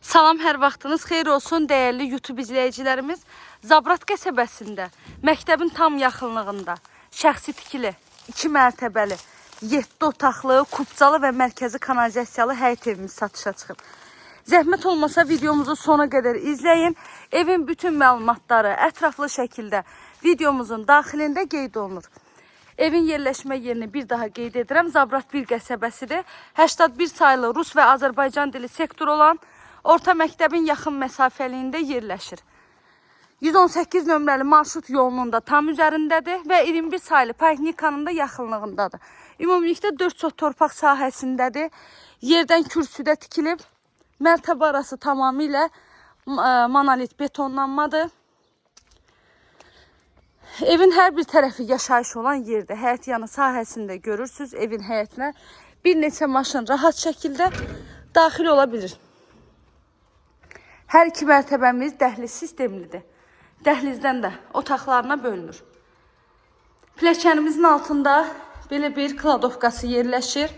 Salam, hər vaxtınız xeyir olsun dəyərli YouTube izləyicilərimiz. Zabrat qəsəbəsində, məktəbin tam yaxınlığında, şəxsi tikili, 2 mərtəbəli, 7 otaqlı, kubcalı və mərkəzi kanalizasiyalı həyət evimiz satışa çıxıb. Zəhmət olmasa videomuzu sona qədər izləyin. Evin bütün məlumatları ətraflı şəkildə videomuzun daxilində qeyd olunur. Evin yerləşmə yerini bir daha qeyd edirəm. Zabrat 1 qəsəbəsidir. 81 saylı rus və Azərbaycan dili sektoru olan orta məktəbin yaxın məsafəliyində yerləşir. 118 nömrəli marşrut yolunun da tam üzərindədir və 21 saylı Poliklinikanın da yaxınlığındadır. Ümumilikdə 4 sot torpaq sahəsindədir. Yerdən kürsüdə tikilib. Mərtəbə arası tamamilə monolit betonlanmadır. Evin hər bir tərəfi yaşayış olan yerdir. Həyət yanı sahəsində görürsüz evin həyətinə bir neçə maşın rahat şəkildə daxil ola bilir. Hər iki mərtəbəmiz dəhliz sistemlidir. Dəhlizdən də otaqlarına bölünür. Pilləkənimizin altında belə bir kladovkası yerləşir.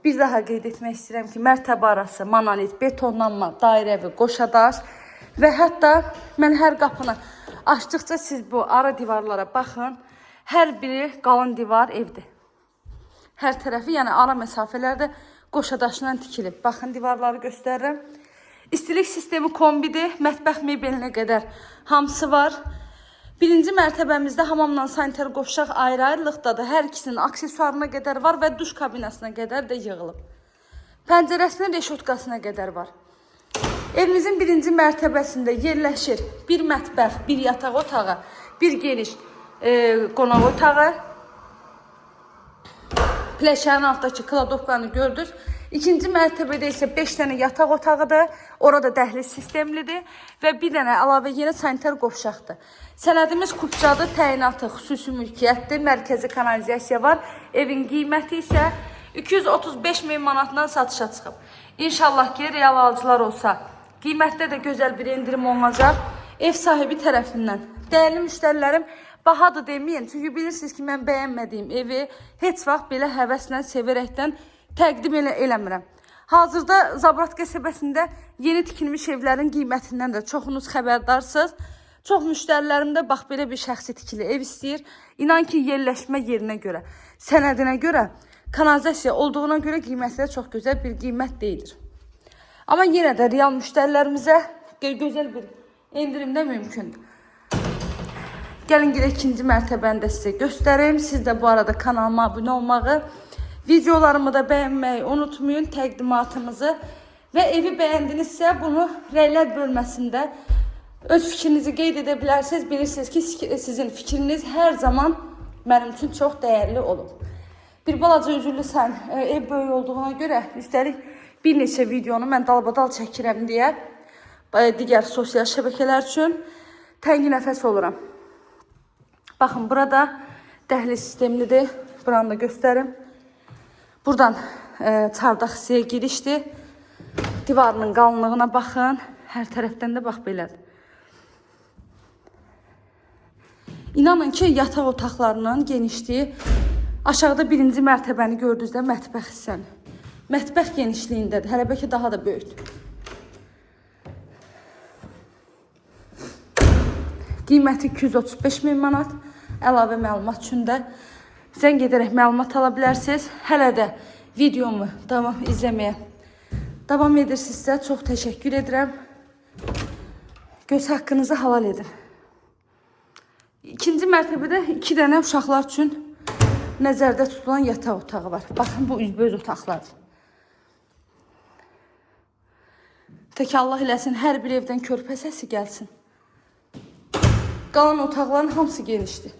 Bir daha qeyd etmək istəyirəm ki, mərtəbə arası monolit betonlanma, dairəvi, qoşadaş və hətta mən hər qapını açdıqca siz bu ara divarlara baxın. Hər biri qalın divar evdir. Hər tərəfi, yəni ara məsafələrdə qoşadaşla tikilib. Baxın, divarları göstərirəm. İstilik sistemi kombidir. Mətbəx mebelinə qədər hamısı var. Birinci mərtəbəmizdə hamamla sanitar qovşaq ayrı-ayrılıqdadır. Hər ikisinin aksesuarına qədər var və duş kabinasına qədər də yığılıb. Pəncərəsinin reşotkasına qədər var. Evimizin birinci mərtəbəsində yerləşir bir mətbəx, bir yataq otağı, bir geniş qonaq otağı. Pilləkənin altdakı kladovkanı gördünüz. İkinci mərtəbədə isə 5 dənə yataq otağıdır. Orada dəhliz sistemlidir və bir dənə əlavə yeni sanitar qovşaqdır. Sənədimiz kupçadır, təyinatı xüsusi mülkiyyətdir, mərkəzi kanalizasiya var. Evin qiyməti isə 235 min manatdan satışa çıxıb. İnşallah ki, real alıcılar olsa, qiymətdə də gözəl bir endirim olunacaq ev sahibi tərəfindən. Dəyərli müştərilərim, bahadır deməyin. Çünki bilirsiniz ki, mən bəyənmədiyim evi heç vaxt belə həvəslə, sevərəkdən təqdim eləmirəm. Hazırda Zabrat qəsəbəsində yeni tikilmiş evlərin qiymətindən də çoxunuz xəbərdarsınız. Çox müştərilərim də bax belə bir şəxsi tikili ev istəyir. İnan ki, yerləşmə yerinə görə, sənədinə görə, kanalizasiya olduğuna görə qiyməti də çox gözəl bir qiymət deyilir. Amma yenə də real müştərilərimizə gözəl bir endirim də mümkündür. Gəlin gedək ikinci mərtəbəni də sizə göstərim. Siz də bu arada kanalıma abunə olmağı, videolarımı da bəyənməyi unutmayın, təqdimatımızı və evi bəyəndinizsə bunu rəylər bölməsində öz fikrinizi qeyd edə bilərsiniz. Bilirsiniz ki, sizin fikriniz hər zaman mənim üçün çox dəyərli olub. Bir balaca üzürlü sən ev böyük olduğuna görə, üstəlik bir neçə videonu mən dalbadal çəkirəm deyə digər sosial şəbəkələr üçün təngi nəfəs oluram. Baxın, burada dəhliz sistemlidir. Buranı da göstərim. Buradan çardaq hissəyə girişdir. Divarının qalınlığına baxın. Hər tərəfdən də bax belədir. İnanın ki, yataq otaqlarının genişliyi aşağıda birinci mərtəbəni gördünüzdə mətbəx hissəni. Mətbəx genişliyindədir. Hələ bəlkə daha da böyükdür. Qiyməti 235 min manat. Əlavə məlumat üçün də zəng edərək məlumat ala bilərsiniz. Hələ də videomu davam izləməyə davam edirsinizsə çox təşəkkür edirəm. Göz haqqınızı halal edin. İkinci mərtəbədə 2 dənə uşaqlar üçün nəzərdə tutulan yataq otağı var. Baxın, bu üzbəüz otaqlardır. Tək Allah eləsin, hər bir evdən körpə səsi gəlsin. Qalan otaqların hamısı genişdir.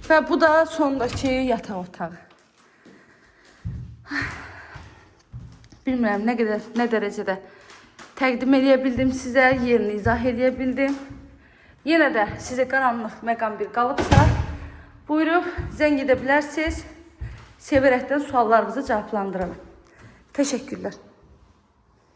Və bu da sondakı yataq otağı. Bilmirəm nə qədər, nə dərəcədə təqdim eləyə bildim sizə, yerini izah eləyə bildim. Yenə də sizə qaranlıq məqam bir qalıbsa, buyurub zəng edə bilərsiniz. Sevərəkdən suallarınızı cavablandıraram. Təşəkkürlər.